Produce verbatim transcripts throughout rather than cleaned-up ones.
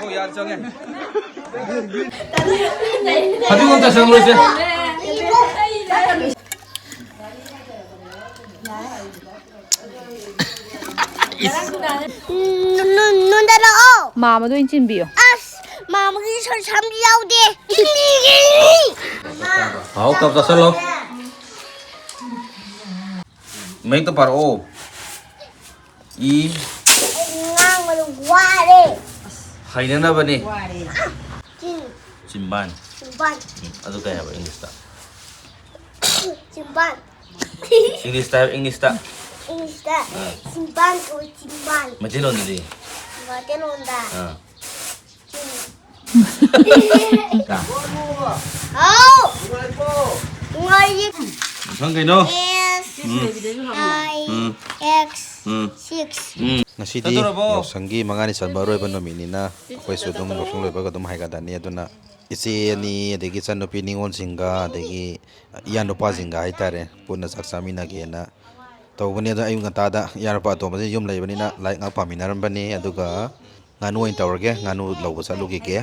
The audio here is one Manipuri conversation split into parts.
ꯍꯣꯏ, ꯌꯥꯔꯦ, ꯆꯪꯉꯦ꯫ ꯐꯗꯤꯒꯣꯝ ꯆꯥꯏꯁꯜꯂꯨꯔꯁꯦ꯫ ꯅꯨ-, ꯅꯨ-, ꯅꯨꯟꯗꯔꯛꯑꯣ꯫ ꯃꯥꯝꯃꯗ ꯑꯣꯏꯅ ꯆꯤꯟꯕꯤꯌꯣ꯫ ꯑꯁ, ꯃꯥꯝꯃꯒꯤ ꯁ-, ꯁꯝꯁꯨ ꯌꯥꯎꯗꯦ꯫ ꯍꯥꯎ, ꯇꯞ ꯆꯥꯁꯜꯂꯣ꯫ ꯃꯌꯦꯛꯇꯣ ꯄꯥꯔꯛꯑꯣ꯫ ꯏ꯫ ꯑꯩ ꯉꯥꯡꯕꯗ ꯋꯥꯔꯦ꯫ ꯍꯩꯅꯅꯕꯅꯤ꯫ ꯆꯤꯟ꯫ ꯆꯤꯝꯕꯥꯟ꯫ ꯆꯤꯝꯕꯥꯟ꯫ ꯎꯝ, ꯑꯗꯨ ꯀꯩ ꯍꯥꯏꯕ ꯏꯪꯂꯤꯁꯇ? ꯆꯤꯝꯕꯥꯟ꯫ ꯏꯪꯂꯤꯁꯇ ꯍꯥꯏꯕ, ꯏꯪꯂꯤꯁꯇ꯫ ꯏꯪꯂꯤꯁꯇ꯫ ꯑꯥ꯫ ꯆꯤꯝꯕꯥꯟ ꯀꯧꯏ, ꯆꯤꯝꯕꯥꯟ꯫ ꯃꯩꯇꯩꯂꯣꯟꯗꯗꯤ? ꯃꯩꯇꯩꯂꯣꯟꯗ꯫ ꯑꯥ꯫ ꯆꯤꯟ꯫ ꯍꯥꯎ꯫ ꯅꯨꯡꯉꯥꯏꯔꯤ꯫ ꯃꯊꯪ ꯀꯩꯅꯣ? ꯑꯦꯁ, ꯎꯝ꯫ ꯑꯥꯏ, ꯎꯝ꯫ ꯑꯦꯛꯁ, ꯎꯝ꯫ ꯁꯤꯛꯁ꯫ ꯎꯝ꯫ ꯉꯁꯤꯗꯤ ꯆꯠꯇꯣꯔꯕꯣ? ꯌꯥꯎꯁꯪꯒꯤ ꯃꯉꯥꯅꯤ ꯆꯟꯕ ꯑꯔꯣꯏꯕ ꯅꯨꯃꯤꯠꯅꯤꯅ ꯑꯩꯈꯣꯏꯁꯨ ꯑꯗꯨꯝ ꯌꯥꯎꯁꯪ ꯂꯣꯏꯕꯒ ꯑꯗꯨꯝ ꯍꯥꯏꯒꯠꯂꯅꯤ꯫ ꯑꯗꯨꯅ ꯏꯆꯦ ꯑꯅꯤ, ꯑꯗꯒꯤ ꯏꯆꯟꯅꯨꯄꯤ ꯅꯤꯉꯣꯜꯁꯤꯡꯒ, ꯑꯗꯒꯤ ꯏꯌꯥ ꯅꯨꯄꯥꯁꯤꯡꯒ ꯍꯥꯏꯇꯥꯔꯦ, ꯄꯨꯟꯅ ꯆꯥꯛ ꯆꯥꯃꯤꯟꯅꯒꯦꯅ ꯇꯧꯕꯅꯤ꯫ ꯑꯗꯣ ꯑꯌꯨꯛ ꯉꯟꯇꯥꯗ ꯏꯌꯥ ꯅꯨꯄꯥ ꯑꯇꯣꯝꯕꯁꯤ ꯌꯨꯝ ꯂꯩꯕꯅꯤꯅ ꯂꯥꯏꯔꯤꯛ ꯉꯥꯏꯍꯥꯛ ꯄꯥꯃꯤꯟꯅꯔꯝꯕꯅꯤ꯫ ꯑꯗꯨꯒ ꯉꯥꯅꯨ ꯑꯣꯏꯅ ꯇꯧꯔꯒꯦ, ꯉꯥꯅꯨ ꯂꯧꯕ ꯆꯠꯂꯨꯈꯤꯒꯦ꯫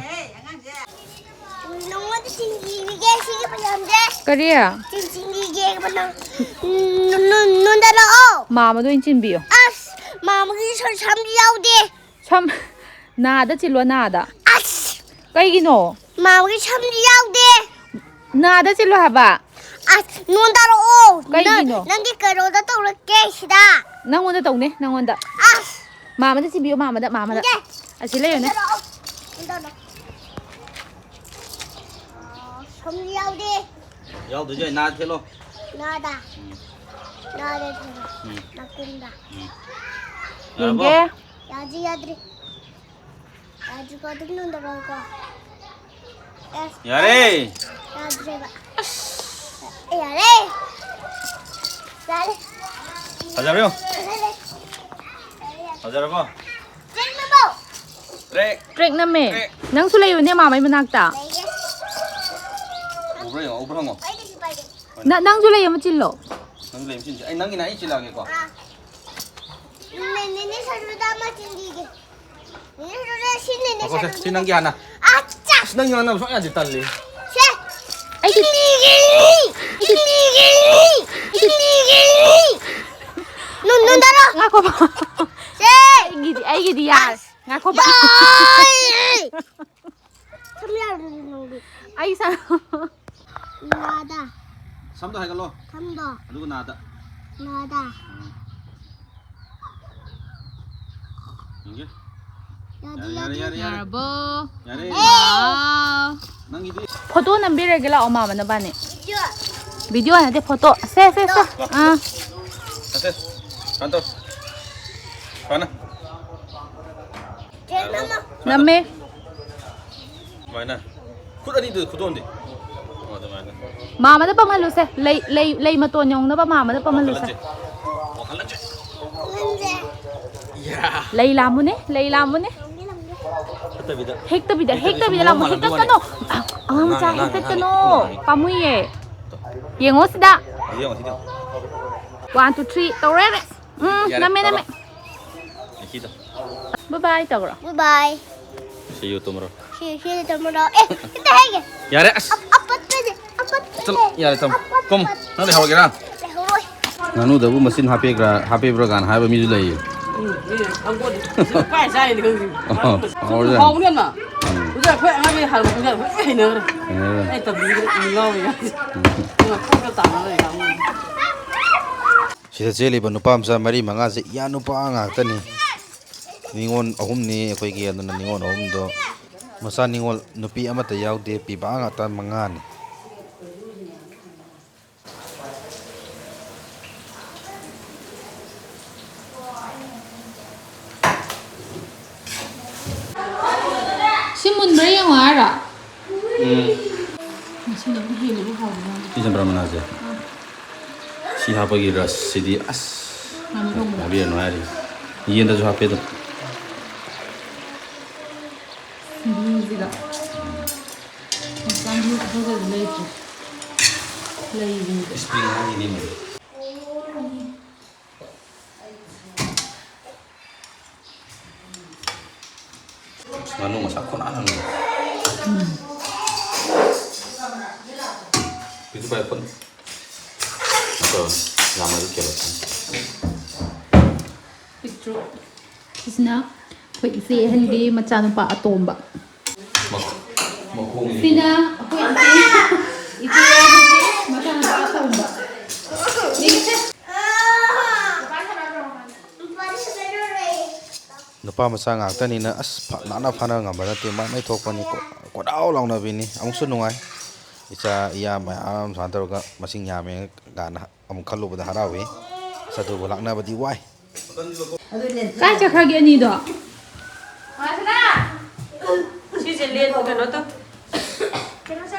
ꯅꯉꯣꯟꯗ ꯆꯤꯟꯕꯤꯔꯤꯒꯦ ꯁꯤꯒꯤ ꯃꯌꯥꯝꯁꯦ꯫ ꯀꯔꯤ? ꯆꯤꯟ-, ꯆꯤꯟꯕꯤꯒꯦꯕ ꯅꯪ꯫ ꯅꯨ-, ꯅꯨ-, ꯅꯨꯟꯗꯔꯛꯑꯣ꯫ ꯃꯥꯝꯃꯗ ꯑꯣꯏꯅ ꯆꯤꯟꯕꯤꯌꯣ꯫ ꯑꯁ, ꯃꯥꯝꯃꯒꯤ ꯁ-, ꯁꯝꯁꯨ ꯌꯥꯎꯗꯦ꯫ ꯁꯝ, ꯅꯥꯗ ꯆꯤꯜꯂꯣ, ꯅꯥꯗ꯫ ꯑꯁ! ꯀꯩꯒꯤꯅꯣ? ꯃꯥꯝꯃꯒꯤ ꯁꯝꯁꯨ ꯌꯥꯎꯗꯦ꯫ ꯅꯥꯗ ꯆꯤꯜꯂꯣ ꯍꯥꯏꯕ꯫ ꯑꯁ, ꯅꯣꯟꯊꯔꯛꯑꯣ꯫ ꯀꯩꯒꯤꯅꯣ? ꯅꯪ-, ꯅꯪꯒꯤ ꯀꯩꯅꯣꯗ ꯇꯧꯔꯛꯀꯦ ꯁꯤꯗ꯫ ꯅꯪꯉꯣꯟꯗ ꯇꯧꯅꯦ, ꯅꯪꯉꯣꯟꯗ꯫ ꯑꯁ! ꯃꯥꯝꯃꯗ ꯆꯤꯟꯕꯤꯌꯣ, ꯃꯥꯝꯃꯗ, ꯃꯥꯝꯃꯗ꯫ ꯏꯟꯗꯦ꯫ ꯑꯁꯤ ꯂꯩꯌꯨꯅꯦ꯫ ꯅꯣꯟꯊꯔꯛꯑꯣ꯫ ꯅꯣꯟꯊꯔꯛꯑꯣ꯫ ꯑ, ꯁꯝꯁꯨ ꯌꯥꯎꯗꯦ꯫ ꯌꯥꯎꯗꯣꯏꯁꯦ ꯅꯥꯗ ꯊꯦꯠꯂꯣ꯫ ꯅꯥꯗ꯫ ꯎꯝ꯫ ꯅꯥꯗ ꯊꯦꯠꯂꯣ꯫ ꯎꯝ꯫ ꯅꯥꯀꯣꯡꯗ꯫ ꯎꯝ꯫ ꯌꯦꯡꯒꯦ꯫ ꯌꯥꯔꯕꯣ? ꯌꯥꯗ꯭ꯔꯤ, ꯌꯥꯗ꯭ꯔꯤ꯫ ꯌꯥꯗ꯭ꯔꯤꯀꯣ, ꯑꯗꯨꯝ ꯅꯣꯟꯊꯔꯛꯑꯣꯀꯣ꯫ ꯑꯦꯁ꯫ ꯌꯥꯔꯦ꯫ ꯌꯥꯗ꯭ꯔꯦꯕ꯫ ꯑꯦ, ꯌꯥꯔꯦ꯫ ꯌꯥꯔꯦ꯫ ꯐꯖꯕ꯭ꯔꯣ? ꯐꯖꯔꯦ꯫ ꯌꯥꯔꯦ, ꯌꯥꯔꯦ꯫ ꯐꯖꯔꯕꯣ? ꯆꯦꯡ ꯅꯝꯃꯣ꯫ ꯀ꯭ꯔꯦꯛ꯫ ꯀ꯭ꯔꯦꯛ ꯅꯝꯃꯦ꯫ ꯀ꯭ꯔꯦꯛ꯫ ꯅꯪꯁꯨ ꯂꯩꯌꯨꯅꯦ ꯃꯥꯃꯩ ꯃꯅꯥꯛꯇ꯫ ꯂꯩꯒꯦ꯫ ꯎꯕ꯭ꯔꯥ ꯌꯦꯡꯉꯣ, ꯎꯕ꯭ꯔꯥ ꯍꯪꯉꯣ꯫ ꯑꯩ ꯀꯩꯁꯨ ꯄꯥꯏꯗꯦ꯫ ꯅ- ꯅꯪꯁꯨ ꯂꯩ ꯑꯃ ꯆꯤꯜꯂꯣ꯫ ꯅꯪ ꯂꯩ ꯃꯆꯤꯟꯁꯦ ꯑꯩ ꯅꯪꯒꯤ ꯅ ꯑꯩ ꯆꯤꯜꯂꯛꯑꯒꯦꯀꯣ꯫ ꯅꯦꯅꯦ ꯁꯔꯃꯤꯗꯥ ꯑꯃ ꯆꯤꯟꯕꯤꯒꯦ꯫ ꯅꯦꯅꯦ ꯁꯔꯃꯤꯗꯥ ꯁꯤ ꯅꯦꯅꯦ ꯉꯥꯏꯈꯣꯁꯦ ꯁꯤ ꯁꯔꯃꯤꯗꯥ꯫ ꯑꯐꯣꯁꯦ ꯁꯤ ꯅꯪꯒꯤ ꯍꯥꯟꯅ꯫ ꯑꯠꯆꯥ! ꯑꯁ ꯅꯪ ꯉꯥꯡꯅꯕ ꯁꯨꯡꯌꯥ ꯌꯥꯗꯦ ꯇꯜꯂꯤ꯫ ꯁꯦ! ꯏꯆꯤꯟꯕꯤꯒꯦ! ꯏꯆꯤꯟꯕꯤꯒꯦ! ꯏꯆꯤꯟꯕꯤꯒꯦ! ꯅꯨꯟ ꯅꯨꯟꯗꯔꯣ꯫ ꯉꯥꯏꯈꯣꯕ꯫ ꯁꯦ! ꯑꯩꯒꯤꯗꯤ ꯑꯩꯒꯤꯗꯤ ꯌꯥꯔꯦ꯫ ꯉꯥꯏꯈꯣꯕ꯫ ꯌꯥꯏ! ꯁꯝ ꯌꯥꯔꯨꯔꯦ ꯅꯪꯗꯤ꯫ ꯑꯩ ꯁ- ꯅꯥꯗ꯫ ꯁꯝꯗꯣ ꯍꯥꯏꯒꯠꯂꯣ꯫ ꯁꯝꯗꯣ꯫ ꯑꯗꯨꯒ ꯅꯥꯗ꯫ ꯅꯥꯗ꯫ ꯎꯝ꯫ ꯌꯦꯡꯒꯦ꯫ ꯌꯥꯗꯤ ꯌꯥꯔꯦ ꯌꯥꯔꯦ ꯌꯥꯗꯤ꯫ ꯌꯥꯔꯦ ꯌꯥꯔꯦ꯫ ꯌꯥꯔꯕꯣ? ꯌꯥꯔꯦ꯫ ꯋꯥꯎ꯫ ꯅꯪꯒꯤꯗꯤ꯫ ꯐꯣꯇꯣ ꯅꯝꯕꯤꯔꯒꯦ ꯂꯥꯛꯑꯣ ꯃꯥꯃꯅ ꯕꯥꯅꯤ꯫ ꯚꯤꯗꯤꯑꯣ ꯅꯠꯇꯦ ꯐꯣꯇꯣ꯫ ꯁꯦ ꯁꯦ ꯁꯦ꯫ ꯑꯥ꯫ ꯅꯠꯇꯦ꯫ ꯀꯩꯅꯣ ꯇꯧ꯫ ꯁꯨꯃꯥꯏꯅ꯫ ꯆꯦ ꯅꯝꯃꯣ꯫ ꯅꯝꯃꯦ꯫ ꯁꯨꯃꯥꯏꯅ꯫ ꯈꯨꯠ ꯑꯅꯤꯗꯨ ꯈꯨꯗꯣꯝꯗꯤ꯫ ꯑꯣ, ꯑꯗꯨꯃꯥꯏꯅ꯫ ꯃꯥꯃꯗ ꯄꯝꯍꯜꯂꯨꯁꯦ꯫ ꯂꯩ ꯂꯩ ꯂꯩ ꯃꯇꯣꯟ ꯌꯧꯅꯕ ꯃꯥꯃꯗ ꯄꯝꯍꯜꯂꯨꯁꯦ꯫ ꯋꯥꯈꯜꯍꯟꯁꯦ꯫ ꯋꯥꯈꯜꯍꯟꯁꯦ꯫ ꯅꯪꯁꯦ꯫ ꯌꯥ꯫ ꯂꯩ ꯂꯥꯝꯃꯨꯅꯦ꯫ ꯂꯩ ꯂꯥꯝꯃꯨꯅꯦ꯫ ꯅꯪꯗꯤ ꯅꯪꯗꯤ꯫ ꯐꯠꯇꯕꯤꯗ꯫ ꯍꯦꯛꯇꯕꯤꯗ ꯍꯦꯛꯇꯕꯤꯗ ꯂꯥꯝꯃꯨ꯫ ꯃꯑꯣꯡ ꯃꯥꯜꯍꯟꯕꯩ ꯍꯦꯛꯇꯠꯀꯅꯣ꯫ ꯋꯥꯅꯤ꯫ ꯑꯉꯥꯡ ꯃꯆꯥ ꯂꯥꯡꯉꯦ, ꯂꯥꯡꯉꯦ, ꯍꯦꯛꯇꯠꯀꯅꯣ꯫ ꯂꯥꯡꯉꯦ꯫ ꯄꯥꯝꯃꯨꯏꯌꯦ꯫ ꯌꯦꯡꯉꯣ ꯁꯤꯗ꯫ ꯌꯦꯡꯉꯣ ꯁꯤꯗ꯫ One two three ꯇꯧꯔꯦ꯫ ꯎꯝ ꯌꯥꯔꯦ, ꯅꯝꯃꯦ ꯇꯧꯔꯣ꯫ ꯅꯝꯃꯦ꯫ ꯌꯥꯔꯦ, ꯁꯤꯗ꯫ Bye bye ꯇꯧꯔꯣ꯫ Bye bye. See you tomorrow. ꯁꯤ ꯁꯤ ꯇꯝꯃꯔꯣ꯫ ꯑꯦ ꯏꯇ ꯍꯦꯒꯦ꯫ ꯌꯥꯔꯦ ꯑꯁ꯫ ꯑꯄꯠꯄꯅꯦ꯫ ꯑꯄꯠꯄꯅꯦ꯫ ꯆꯠꯂꯣ ꯌꯥꯔꯦ ꯇꯝꯃꯣ꯫ ꯀꯨꯝ꯫ ꯅꯪ ꯂꯩꯍꯧꯔꯒꯦꯔꯥ? ꯂꯩꯍꯧꯔꯣꯏ꯫ ꯉꯥꯅꯨꯗꯕꯨ ꯃꯆꯤꯟ ꯍꯥꯞꯄꯦꯒ꯭ꯔꯥ ꯍꯥꯞꯄꯤꯕ꯭ꯔꯥ ꯀꯥꯏꯅ ꯍꯥꯏꯕ ꯃꯤꯁꯨ ꯂꯩꯌꯦ꯫ ꯎꯝ, ꯑꯦ, ꯈꯪꯄꯣꯠꯇꯦ꯫ ꯁꯤ ꯄꯥꯏ ꯆꯥꯏꯅꯤ ꯈꯪꯗ꯭ꯔꯤ꯫ ꯑꯣ, ꯍꯥꯎꯔꯖꯥꯠꯅꯤ꯫ ꯍꯥꯎꯕꯅꯦ ꯌꯥꯝꯅ꯫ ꯎꯝ꯫ ꯑꯣꯖꯥ, ꯑꯩꯈꯣꯏ ꯑꯉꯥꯡꯒꯤ ꯍꯥꯟꯅ ꯑꯣꯖꯥ ꯂꯣꯏ ꯍꯩꯅꯈ꯭ꯔꯦ꯫ ꯍꯩꯅꯈ꯭ꯔꯦ꯫ ꯑꯩ ꯇꯝꯕꯤꯕꯗ ꯏ ꯉꯥꯎꯔꯤ ꯀꯥꯟꯁꯤ꯫ ꯑꯗꯨꯅ ꯈꯣꯡꯒ ꯇꯥꯟꯅ ꯂꯩ ꯀꯥꯡꯕꯨ꯫ ꯁꯤꯗ ꯆꯦꯜꯂꯤꯕ ꯅꯨꯄꯥ ꯃꯆꯥ ꯃꯔꯤ ꯃꯉꯥꯁꯦ ꯏꯌꯥ ꯅꯨꯄꯥ ꯉꯥꯛꯇꯅꯤ꯫ ꯅꯤꯉꯣꯜ ꯑꯍꯨꯝꯅꯤ ꯑꯩꯈꯣꯏꯒꯤ, ꯑꯗꯨꯅ ꯅꯤꯉꯣꯜ ꯑꯍꯨꯝꯗꯣ ꯃꯆꯥ ꯅꯤꯉꯣꯜ ꯅꯨꯄꯤ ꯑꯃꯠꯇ ꯌꯥꯎꯗꯦ, ꯄꯤꯕꯥ ꯉꯥꯛꯇ ꯃꯉꯥꯅꯤ꯫ ꯁꯤ ꯃꯨꯟꯕ꯭ꯔꯥ ꯌꯦꯡꯉꯣ ꯍꯥꯏꯔꯣ? ꯎꯝ꯫ ꯃꯁꯤꯅ ꯑꯃꯨꯛ ꯍꯦꯜꯂꯤꯕ ꯍꯥꯎꯕ ꯃꯥꯜꯂꯦ꯫ ꯁꯤ ꯆꯝꯄ꯭ꯔꯥ ꯃꯅꯥꯁꯦ꯫ ꯁꯤ ꯍꯥꯞꯄꯒꯤ ꯔꯁꯁꯤꯗꯤ ꯑꯁ꯫ ꯉꯥꯅꯨ ꯊꯣꯡꯕꯗ꯫ ꯍꯥꯞꯄꯤꯔꯅꯨ ꯍꯥꯏꯔꯤ꯫ ꯌꯦꯟꯗꯁꯨ ꯍꯥꯞꯄꯦ ꯑꯗꯨꯝ꯫ ꯁꯤꯡꯖꯨꯁꯤꯗ꯫ ꯍꯧꯖꯤꯛꯀꯥꯟꯗꯤ ꯑꯩꯈꯣꯏꯗꯗꯤ ꯂꯩꯇ꯭ꯔꯦ꯫ ꯂꯩꯕꯅꯤꯗ꯫ ꯏꯁꯄ꯭ꯔꯤꯡ ꯍꯥꯏꯅꯤꯅꯦ꯫ ꯉꯥꯅꯨ ꯃꯁꯥ ꯈꯨꯅꯥꯟ ꯑꯃꯅꯤ꯫ ꯄꯤꯛꯇ꯭ꯔꯨ ꯄꯤꯛꯄꯅꯤ꯫ ꯑꯗꯣ ꯌꯥꯝꯅꯗꯤ ꯀꯦꯂꯣꯠ ꯆꯪꯉꯤ꯫ ꯄꯤꯛꯇ꯭ꯔꯨ꯫ ꯁꯤꯁꯤꯅ ꯑꯩꯈꯣꯏ ꯏꯆꯦ ꯑꯍꯟꯒꯤ ꯃꯆꯥꯅꯨꯄꯥ ꯑꯇꯣꯝꯕ꯫ ꯃꯈꯣꯡꯁꯦ꯫ ꯁꯤꯅ ꯑꯩꯈꯣꯏ ꯏꯆꯦ, ꯏꯆꯦ ꯑꯍꯟꯒꯤ ꯃꯆꯥꯅꯨꯄꯥ ꯑꯇꯣꯝꯕ꯫ ꯌꯦꯡꯁꯦ꯫ ꯅꯨꯄꯥ ꯃꯆꯥ ꯉꯥꯛꯇꯅꯤꯅ ꯑꯁ ꯐ-, ꯅꯥꯟꯅ ꯐꯥꯅ ꯉꯝꯕ ꯅꯠꯇꯦ, ꯃꯥꯏ ꯃꯥꯏ ꯊꯣꯛꯄꯅꯤ꯫ ꯀꯣ-, ꯀꯣꯗꯥꯎ ꯂꯥꯎꯅꯕꯤꯅꯤ꯫ ꯑꯃꯨꯛꯁꯨ ꯅꯨꯡꯉꯥꯏ꯫ ꯏꯆꯥ ꯏꯌꯥ ꯃꯌꯥꯝ ꯁꯨꯃꯥꯏꯅ ꯇꯧꯔꯒ ꯃꯁꯤꯡ ꯌꯥꯝꯃꯦ ꯀꯥꯏꯅ ꯑꯃꯨꯛ ꯈꯜꯂꯨꯕꯗ ꯍꯔꯥꯎꯏ꯫ ꯑꯁ ꯑꯗꯨꯕꯨ ꯂꯥꯛꯅꯕꯗꯤ ꯋꯥꯏ꯫ ꯀꯥꯏ ꯆꯠꯈ꯭ꯔꯒꯦ ꯑꯅꯤꯗꯣ? ꯁꯤꯁꯦ ꯂꯦꯟ ꯀꯩꯅꯣ ꯇꯧ꯫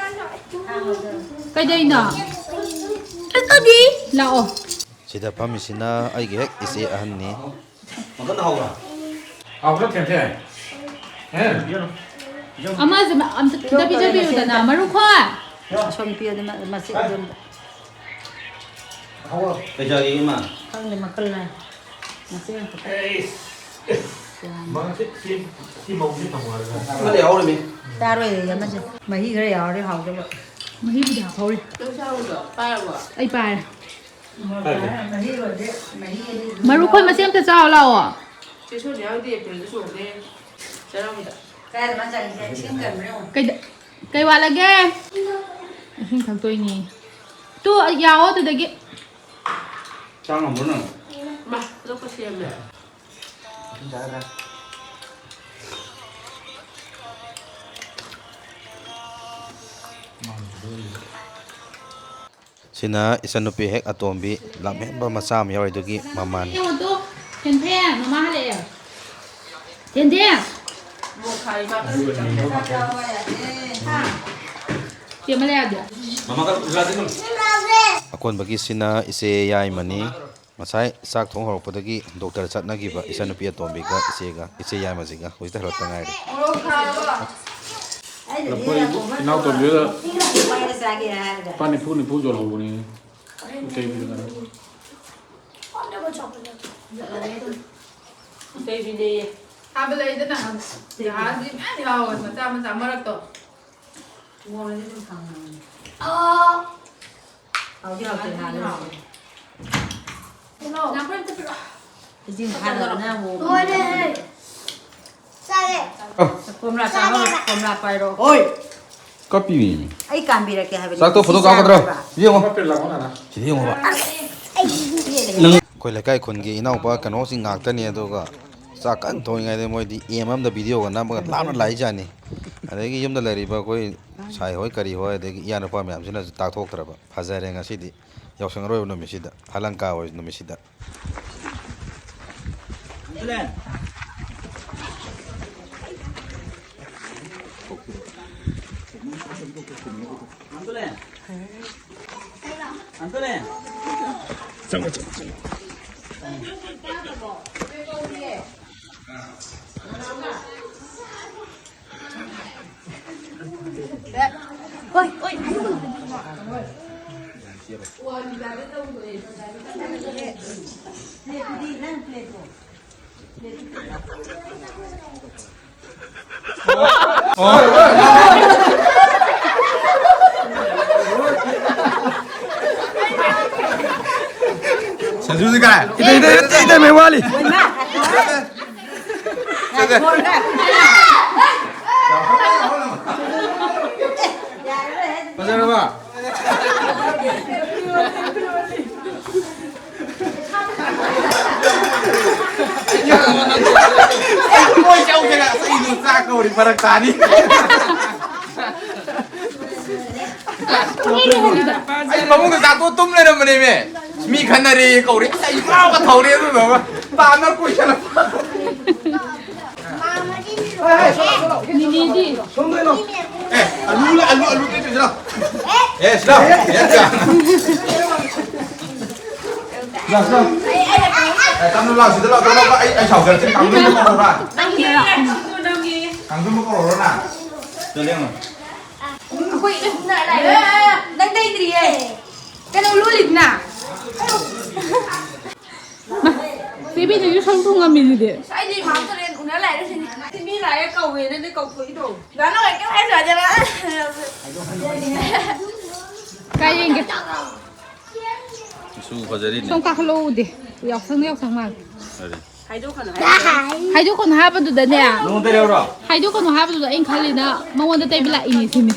ꯀꯩꯗꯧꯅꯣ? ꯂꯥꯛꯑꯣ꯫ ꯁꯤꯗ ꯐꯝꯃꯤꯁꯤꯅ ꯑꯩꯒꯤ ꯍꯦꯛ ꯏꯆꯦ ꯑꯍꯟꯅꯤ꯫ ꯃꯈꯟ ꯍꯥꯎꯕ꯭ꯔꯥ? ꯍꯥꯎꯕ꯭ꯔꯥ, ꯊꯦꯝꯊꯦꯝ? ꯍꯦ? ꯑꯃꯁꯦ ꯑꯝꯇ ꯈꯤꯇ ꯄꯤꯖꯕꯤꯌꯨꯗꯅ, ꯃꯔꯨ ꯈꯣꯏ꯫ ꯑꯁꯣꯝ ꯄꯤꯌꯣ, ꯑꯗꯨ ꯃ-, ꯃꯆꯦꯠ ꯑꯗꯨ ꯑꯝꯇ꯫ ꯍꯥꯎꯕ꯭ꯔꯣ? ꯀꯩ ꯆꯥꯒꯦ, ꯏꯃꯥ? ꯈꯪꯗꯦ, ꯃꯈꯜ ꯅꯥꯏ꯫ ꯃꯆꯦꯠ ꯑꯝꯇ꯫ ꯑꯩꯁ꯫ ꯃꯥꯁꯦ ꯁꯤ, ꯁꯤ ꯃꯧꯁꯦ ꯊꯝꯃꯣ ꯍꯥꯏꯔꯒ꯫ ꯑꯃꯗꯤ ꯌꯥꯎꯔꯝꯃꯤ꯫ ꯆꯥꯔꯣꯏꯌꯦ ꯑꯃꯁꯦ꯫ ꯃꯍꯤ ꯈꯔ ꯌꯥꯎꯔꯗꯤ ꯍꯥꯎꯗꯧꯕ꯫ ꯃꯍꯤꯕꯨꯗꯤ ꯍꯥꯞꯍꯧꯔꯤ꯫ ꯅꯪ ꯆꯥꯔꯨꯗꯣ? ꯄꯥꯏꯔꯕꯣ? ꯑꯩ ꯄꯥꯏꯔꯦ꯫ ꯃꯔꯨ ꯈꯣꯏ ꯃꯆꯦ ꯑꯝꯇ ꯆꯥꯎ ꯂꯥꯛꯑꯣ꯫ ꯆꯦ ꯁꯣꯅꯤꯌꯥ ꯍꯣꯏꯗꯤ ꯑꯦꯄ꯭ꯔꯤꯜꯗ ꯆꯣꯡꯅꯦ ꯆꯩꯔꯥꯎꯕꯗ꯫ ꯀꯩꯗ-, ꯀꯩ ꯋꯥꯠꯂꯒꯦ? ꯏꯁꯤꯡ ꯊꯛꯇꯣꯏꯅꯦ꯫ ꯇꯨ, ꯌꯥꯑꯣ ꯑꯗꯨꯗꯒꯤ꯫ ꯆꯥ ꯉꯝꯕ꯭ꯔꯣ ꯅꯪ? ꯃꯥ, ꯑꯇꯣꯞꯄ ꯁꯦꯝꯃꯦ꯫ ꯏꯁꯤꯡ ꯆꯥꯒꯗ꯭ꯔꯥ? ꯁꯤꯅ ꯏꯆꯟꯅꯨꯄꯤ ꯍꯦꯛ ꯑꯇꯣꯝꯕꯤ, ꯂꯝꯍꯦꯟꯕ ꯃꯆꯥ ꯑꯃ ꯌꯥꯎꯔꯤꯗꯨꯒꯤ ꯃꯃꯥꯅꯤ꯫ ꯌꯦꯡꯉꯣ ꯇꯨ, ꯊꯦꯟꯊꯦ, ꯃꯃꯥ ꯍꯜꯂꯛꯑꯦ꯫ ꯊꯦꯟꯊꯦ! ꯍꯥ? ꯆꯦ ꯑꯃ ꯂꯩꯔꯗꯤ꯫ ꯑꯀꯣꯟꯕꯒꯤꯁꯤꯅ ꯏꯆꯦ ꯌꯥꯏꯃꯅꯤ꯫ ꯉꯁꯥꯏ ꯆꯥꯛ ꯊꯣꯡ ꯍꯧꯔꯛꯄꯗꯒꯤ ꯗꯣꯛꯇꯔ ꯆꯠꯅꯈꯤꯕ ꯏꯆꯟꯅꯨꯄꯤ ꯑꯇꯣꯝꯕꯤꯒ ꯏꯆꯦꯒ, ꯏꯆꯦ ꯌꯥꯏꯃꯁꯤꯒ ꯍꯧꯖꯤꯛꯇ ꯍꯜꯂꯛꯇ ꯉꯥꯏꯔꯤ꯫ ꯂꯐꯣꯏ ꯏꯅꯥꯎꯇꯣꯝꯕꯤꯗ ꯆꯥꯒꯦ ꯍꯥꯏꯔꯒ꯫ ꯂꯨꯄꯥ ꯅꯤꯐꯨ ꯅꯤꯐꯨ ꯌꯣꯜꯍꯧꯕꯅꯦ꯫ ꯀꯩ ꯀꯩꯅꯣ? ꯍꯥꯏꯕ ꯂꯩꯗꯅ꯫ ꯖꯍꯥꯖꯤ ꯃꯌꯥꯝ ꯌꯥꯎꯋꯦ, ꯃꯆꯥ ꯃꯆꯥ ꯃꯔꯛꯇꯣ꯫ ꯃꯣꯔꯣꯛꯁꯦ ꯑꯗꯨꯝ ꯊꯝꯃꯣ꯫ ꯑꯥ꯫ ꯍꯥꯎꯗꯤ ꯍꯥꯎꯇꯦ, ꯍꯥꯎꯗꯤ ꯍꯥꯎꯋꯦ꯫ ꯀꯩꯅꯣ? ꯅꯪ ꯈꯔ ꯑꯝꯇ ꯄꯤꯔꯛꯑꯣ꯫ ꯏꯁꯤꯡ ꯊꯥꯗꯔꯒꯅ ꯑꯃꯨꯛ ꯂꯣꯏꯔꯦ꯫ ꯆꯥꯔꯦ꯫ ꯀꯣꯝꯂꯥ ꯆꯥꯔꯦ꯫ ꯆꯥꯔꯣ, ꯀꯣꯝꯂꯥ ꯄꯥꯏꯔꯣ꯫ ꯍꯣꯏ꯫ ꯀꯞꯄꯤꯃꯤ꯫ ꯑꯩ ꯀꯥꯝꯕꯤꯔꯛꯀꯦ ꯍꯥꯏꯕꯅꯤ꯫ ꯆꯥꯛꯇꯣ ꯁꯤ ꯐꯣꯇꯣ ꯀꯥꯞꯀꯗ꯭ꯔꯣ? ꯆꯥꯔꯕ? ꯁꯤꯗ ꯌꯦꯡꯉꯣ꯫ ꯁꯤꯗ ꯌꯦꯡꯉꯣꯕ꯫ ꯑꯩꯈꯣꯏ ꯂꯩꯀꯥꯏ ꯈꯨꯟꯒꯤ ꯏꯅꯥꯎꯄꯥ ꯀꯩꯅꯣꯁꯤꯡ ꯉꯥꯛꯇꯅꯤ, ꯑꯗꯨꯒ ꯆꯥꯛ ꯀꯟꯅ ꯊꯣꯡꯉꯤꯉꯩꯗ ꯃꯣꯏꯗꯤ ꯑꯦꯝ ꯑꯃꯗ ꯚꯤꯗꯤꯑꯣꯒ ꯅꯝꯃꯒ ꯂꯥꯞꯅ ꯂꯥꯛꯏꯖꯥꯠꯅꯤ꯫ ꯑꯗꯒꯤ ꯌꯨꯝꯗ ꯂꯩꯔꯤꯕ ꯑꯩꯈꯣꯏ ꯁꯥꯏ ꯍꯣꯏ ꯀꯔꯤ ꯍꯣꯏ ꯑꯗꯒꯤ ꯏꯌꯥ ꯅꯨꯄꯥ ꯃꯌꯥꯝꯁꯤꯅꯁꯨ ꯇꯥꯛꯊꯣꯛꯇ꯭ꯔꯕ꯫ ꯐꯖꯔꯦ ꯉꯁꯤꯗꯤ ꯌꯥꯎꯁꯪ ꯑꯔꯣꯏꯕ ꯅꯨꯃꯤꯠꯁꯤꯗ, ꯍꯂꯪꯀꯥ ꯑꯣꯏꯕ ꯅꯨꯃꯤꯠꯁꯤꯗ꯫ ꯁꯟꯖꯨꯁꯤ ꯀꯥꯏ? ꯏꯇꯩ, ꯏꯇꯩ, ꯏꯇꯩ, ꯏꯇꯩ, ꯃꯩ ꯋꯥꯠꯂꯤ꯫ ꯐꯖꯔꯕ? ꯑꯩ ꯀꯣꯏ ꯆꯧꯁꯤꯔ? ꯑꯁ, ꯑꯩ ꯅꯨꯄꯥ ꯀꯧꯔꯤ, ꯐꯔꯛ ꯇꯥꯅꯤ꯫ ꯑꯩ ꯐꯃꯨꯡꯗ ꯆꯥꯛꯇꯣꯛ ꯇꯨꯝ ꯂꯩꯔꯝꯕꯅꯦꯃꯦ꯫ ꯃꯤ ꯈꯟꯅꯔꯦ ꯀꯧꯔꯦ꯫ ꯑꯁ, ꯑꯩ ꯉꯥꯎꯒ ꯊꯧꯔꯦ ꯑꯗꯨꯗꯨꯒ꯫ ꯇꯥꯟꯅ ꯀꯣꯏꯁꯜꯂꯛꯄ꯫ ꯅꯤꯅꯦꯗꯤ꯫ ꯑꯦ, ꯑꯂꯨ, ꯑꯂꯨ, ꯑꯂꯨ ꯇꯦꯛ ꯆꯨꯁꯤꯜꯂꯣ꯫ ꯑꯦ, ꯁꯤꯗ꯫ ꯑꯦ, ꯁꯤꯗ꯫ ꯁꯤꯗ, ꯁꯤꯗ꯫ ꯑꯦ, ꯇꯞꯅ ꯂꯥꯎ, ꯁꯤꯗ ꯂꯥꯎ, ꯇꯞꯅ ꯂꯥꯎ꯫ ꯑꯩ, ꯑꯩ ꯁꯥꯎꯖꯔꯛꯀꯅꯤ꯫ ꯀꯥꯡꯗ꯭ꯔꯨꯝ ꯑꯃ ꯀꯧꯔꯣꯔꯥ? ꯀꯥꯡꯗ꯭ꯔꯨꯝ ꯑꯃ ꯀꯧꯔꯣꯔꯥ ꯅꯪ? ꯁꯤꯗ ꯂꯦꯡꯉꯣ꯫ ꯑꯩꯈꯣꯏ ꯏꯃꯨꯡꯗ ꯂꯥꯛꯑꯦ꯫ ꯑꯩꯁꯨ ꯁꯝ ꯊꯨꯡꯉꯝꯃꯤꯗꯨꯗꯤ꯫ ꯑꯩꯗꯤ ꯏꯃꯥ ꯇꯨꯔꯦꯟ ꯎꯅ ꯂꯩꯔꯦ ꯁꯤꯅꯤ꯫ ꯃꯤ ꯂꯥꯛꯑꯦ ꯀꯧꯋꯦꯅ ꯅꯣꯏ ꯀꯧꯊꯣꯛꯏꯗꯣ꯫ ꯗꯥ ꯅꯣꯏ ꯀꯩꯝ ꯍꯥꯏꯗ꯭ꯔꯣ ꯍꯥꯏꯗꯅ? ꯀꯥꯏ ꯌꯦꯡꯒꯦ? ꯏꯁꯨ ꯐꯖꯔꯤꯅꯦ꯫ ꯁꯣꯝ ꯀꯥꯈꯠꯂꯛꯎꯗꯦ꯫ ꯌꯥꯎꯁꯪꯗ ꯌꯥꯎꯁꯪ ꯃꯥꯜꯂꯦ꯫ ꯀꯔꯤ? ꯍꯥꯏꯗꯣꯛꯀꯅꯨ ꯍꯥꯏꯕꯗꯨꯗꯅꯦ꯫ ꯅꯉꯣꯟꯗ ꯂꯩꯍꯧꯔꯣ? ꯍꯥꯏꯗꯣꯛꯀꯅꯨ ꯍꯥꯏꯕꯗꯨꯗ ꯑꯩꯅ ꯈꯜꯂꯤꯅ ꯃꯉꯣꯟꯗ ꯇꯩꯕ ꯂꯥꯛꯏꯅꯦ ꯁꯤꯅꯤ꯫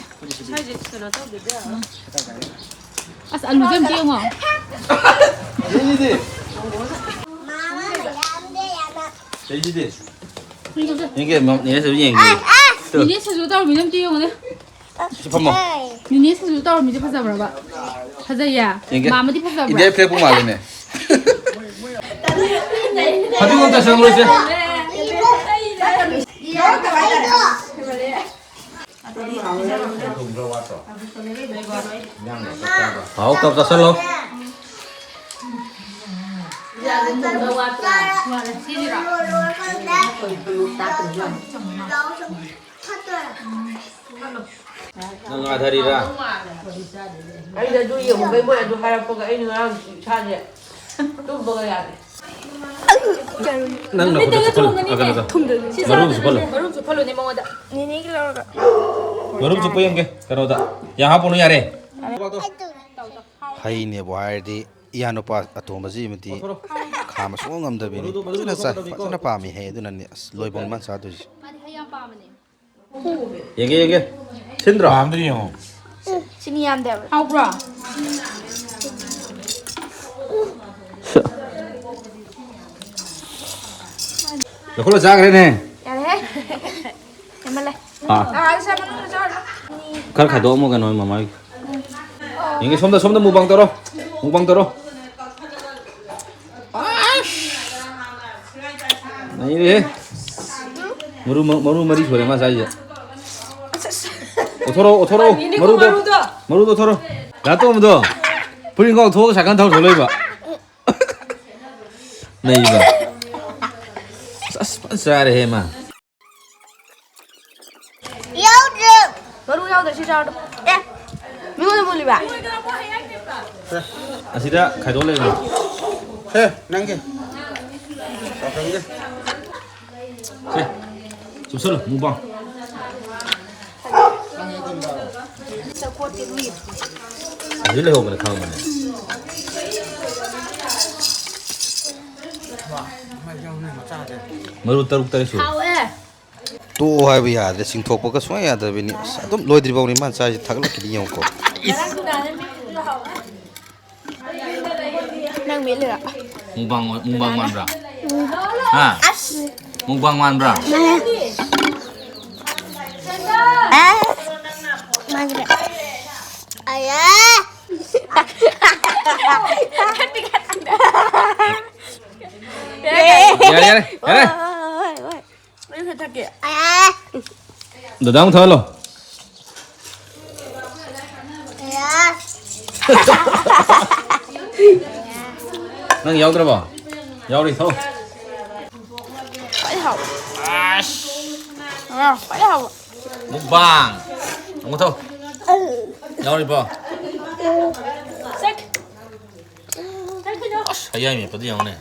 ꯑꯁ, ꯑꯂꯨꯁꯦ ꯑꯝꯇ ꯌꯦꯡꯉꯣ꯫ ꯁꯤꯗꯤ꯫ ꯁꯤꯗꯤ꯫ ꯌꯦꯡꯒꯦ, ꯃ-, ꯅꯦꯅꯦꯁꯨ ꯌꯦꯡꯒꯦ꯫ ꯇꯨ꯫ ꯅꯦꯅꯦ ꯁꯤꯁꯨ ꯇꯧꯔꯝꯃꯤꯅ ꯑꯝꯇ ꯌꯦꯡꯉꯨꯅꯦ꯫ ꯁꯤ ꯐꯝꯃꯣ꯫ ꯅꯦꯅꯦ ꯁꯤꯁꯨ ꯇꯧꯔꯝꯃꯤꯁꯦ ꯐꯖꯕ꯭ꯔꯕ? ꯐꯖꯩꯌꯦ? ꯌꯦꯡꯒꯦ꯫ ꯃꯥꯃꯗꯤ ꯐꯖꯕ꯭ꯔꯥ? ꯏꯟꯗꯤꯌꯥ flag ꯄꯨ ꯃꯥꯜꯂꯦꯅꯦ꯫ ꯐꯗꯤꯒꯣꯝ ꯆꯥꯏꯁꯜꯂꯨꯔꯁꯦ꯫ ꯍꯥꯎ, ꯇꯞ ꯆꯥꯁꯜꯂꯣ꯫ ꯅꯪ ꯉꯥ ꯊꯔꯤꯔꯥ? ꯑꯩꯅ ꯑꯗꯨ ꯌꯦꯡꯉꯨꯕꯩ ꯃꯣꯏ ꯑꯗꯨ ꯍꯥꯏꯔꯛꯄꯒ ꯑꯩ ꯉꯔꯥꯡ ꯏꯁꯥꯁꯦ ꯇꯨꯝꯕꯒ ꯌꯥꯗꯦ꯫ ꯅꯪ ꯅꯈꯨꯠꯇ ꯆꯨꯞꯍꯜꯂꯨ꯫ ꯑ, ꯀꯩꯅꯣꯗ꯫ ꯊꯨꯝꯗꯣꯏꯅꯤ꯫ ꯁꯤ ꯃꯔꯨꯝ ꯆꯥꯗꯣꯏꯅꯤ꯫ ꯆꯨꯞꯍꯜꯂꯨ꯫ ꯃꯔꯨꯝ ꯆꯨꯞꯍꯜꯂꯨꯅꯦ ꯃꯉꯣꯟꯗ꯫ ꯅꯦꯅꯦꯒꯤ ꯂꯧꯔꯒ꯫ ꯃꯔꯨꯝ ꯆꯨꯞꯄ ꯌꯦꯡꯒꯦ꯫ ꯀꯩꯅꯣꯗ꯫ ꯌꯥ ꯍꯥꯞꯄꯨꯅꯨ ꯌꯥꯔꯦ꯫ ꯍꯩꯅꯦꯕꯨ ꯍꯥꯏꯔꯗꯤ ꯏꯌꯥ ꯅꯨꯄꯥ ꯑꯇꯣꯝꯕꯁꯤꯃꯗꯤ ꯈꯥꯝꯕ ꯁꯨꯡꯉꯝ ꯉꯝꯗꯕꯤꯅꯤ꯫ ꯐꯖꯅ ꯆꯥꯏ꯫ ꯐꯖꯅ ꯄꯥꯝꯃꯤ ꯍꯩ꯫ ꯑꯗꯨꯅꯅꯤ ꯑꯁ ꯂꯣꯏꯕꯧ ꯃꯥ ꯆꯥꯗꯣꯏꯁꯦ꯫ ꯃꯥꯗꯤ ꯍꯩ ꯌꯥꯝ ꯄꯥꯝꯕꯅꯦ꯫ ꯌꯦꯡꯒꯦ, ꯌꯦꯡꯒꯦ꯫ ꯁꯤꯟꯗ꯭ꯔꯣ? ꯄꯥꯝꯗ꯭ꯔꯤ ꯌꯦꯡꯉꯣ꯫ ꯆꯤꯅꯤ ꯌꯥꯝꯗꯦ ꯍꯥꯏꯕ꯭ꯔꯥ? ꯍꯥꯎꯕ꯭ꯔꯣ? ꯂꯧꯈꯠꯂ ꯆꯥꯈ꯭ꯔꯦꯅꯦ꯫ ꯌꯥꯔꯦꯍꯦ꯫ ꯍꯦꯟꯃꯜꯂꯦ꯫ ꯑꯥ꯫ ꯑꯥ, ꯑꯗꯨ ꯁꯥꯏ ꯃꯅꯨꯡꯗ ꯆꯥꯔꯨꯔꯣ꯫ ꯈꯔ ꯈꯥꯏꯗꯣꯛꯑꯝꯃꯣ ꯀꯩꯅꯣ ꯃꯃꯥꯒꯤ꯫ ꯌꯦꯡꯒꯦ, ꯁꯣꯝꯗ, ꯁꯣꯝꯗ mukbang ꯇꯧꯔꯣ꯫ Mukbang ꯇꯧꯔꯣ꯫ ꯑꯁ! ꯅꯩꯔꯦꯍꯦ꯫ ꯃꯔꯨ, ꯃꯔꯨ ꯃꯔꯤ ꯁꯨꯔꯦ ꯃꯥ ꯆꯥꯏꯁꯦ꯫ ꯑꯣꯊꯣꯔꯛꯑꯣ, ꯑꯣꯊꯣꯔꯛꯑꯣ꯫ ꯃꯔꯨꯗꯣ, ꯃꯔꯨꯗꯣ꯫ ꯃꯔꯨꯗꯣ ꯑꯣꯊꯣꯔꯛꯑꯣ꯫ ꯗꯥ ꯇꯣꯝꯕꯗꯣ ꯐꯨꯔꯤꯠ ꯈꯣꯡꯒ꯭ꯔꯥꯎ ꯊꯣꯛꯑꯒ ꯁꯥꯏꯀꯜ ꯊꯧꯔ ꯊꯣꯛꯂꯛꯏꯕ꯫ ꯅꯩꯕ꯫ ꯑꯁ, ꯐꯖꯅ ꯆꯥꯔꯦꯍꯦ ꯃꯥ꯫ ꯌꯥꯎꯗ꯭ꯔꯦ꯫ ꯃꯔꯨ ꯌꯥꯎꯗ꯭ꯔꯦ, ꯁꯤ ꯆꯥꯔꯣ꯫ ꯑꯦ, ꯃꯤꯉꯣꯟꯗ ꯃꯨꯜꯂꯤꯕ? ꯑꯁꯤꯗ ꯈꯥꯏꯗꯣꯛ ꯂꯩꯕꯅꯤ꯫ ꯍꯦ, ꯅꯪꯒꯤ꯫ ꯁꯦ, ꯆꯨꯞꯁꯜꯂꯣ, ꯃꯨꯛꯕꯥꯡ꯫ ꯍꯧꯖꯤꯛ ꯂꯩꯍꯧꯕꯅꯦ, ꯈꯪꯕꯅꯦ꯫ ꯃꯔꯨ ꯇꯔꯨꯛ ꯇꯔꯦꯠ ꯁꯨꯔꯦ꯫ ꯍꯥꯎꯋꯦ꯫ ꯇꯣꯛꯑꯣ ꯍꯥꯏꯕ ꯌꯥꯗ꯭ꯔꯦ, ꯆꯤꯡꯊꯣꯛꯄꯒ ꯁꯨꯡꯌꯥ ꯌꯥꯗ꯭ꯔꯕꯤꯅꯤ꯫ ꯑꯁ, ꯑꯗꯨꯝ ꯂꯣꯏꯗ꯭ꯔꯤꯐꯥꯎꯅꯤ ꯃꯥꯅ ꯆꯥꯔꯤꯁꯦ, ꯊꯥꯒꯠꯂꯛꯈꯤꯅꯤ ꯌꯦꯡꯉꯨꯀꯣ꯫ ꯅꯪ ꯃꯦꯠꯂꯤꯔꯣ? ꯃꯨꯛꯕꯥꯡ, ꯃꯨꯛꯕꯥꯡ ꯃꯥꯟꯕ꯭ꯔꯥ? ꯍꯥ? ꯑꯁ꯫ ꯃꯨꯛꯕꯥꯡ ꯃꯥꯟꯕ꯭ꯔꯥ? ꯑ꯫ ꯃꯥꯟꯗ꯭ꯔꯦ꯫ ꯑꯌꯥ꯫ ꯌꯥꯔꯦ, ꯌꯥꯔꯦ, ꯌꯥꯔꯦ꯫ ꯍꯣꯏ, ꯍꯣꯏ, ꯍꯣꯏ, ꯍꯣꯏ꯫ ꯑꯩ ꯈꯔ ꯊꯛꯀꯦ꯫ ꯗꯗꯥ ꯑꯃꯨꯛ ꯊꯛꯍꯜꯂꯣ꯫ ꯅꯪ ꯌꯥꯎꯗ꯭ꯔꯕꯣ? ꯌꯥꯎꯔꯤ, ꯊꯛꯑꯣ꯫ ꯈ꯭ꯋꯥꯏ ꯍꯥꯎꯕ꯫ ꯑꯁ꯫ ꯑꯥ, ꯈ꯭ꯋꯥꯏ ꯍꯥꯎꯕ꯫ ꯃꯨꯛꯕꯥꯡ꯫ ꯑꯃꯨꯛ ꯊꯛꯑꯣ꯫ ꯌꯥꯎꯔꯤꯕꯣ? ꯆꯠ꯫ ꯆꯠꯈꯤꯅꯨ꯫ ꯑꯁ, ꯍꯩꯌꯥꯏ ꯃꯦꯠꯄꯗꯤ ꯌꯦꯡꯉꯨꯅꯦ꯫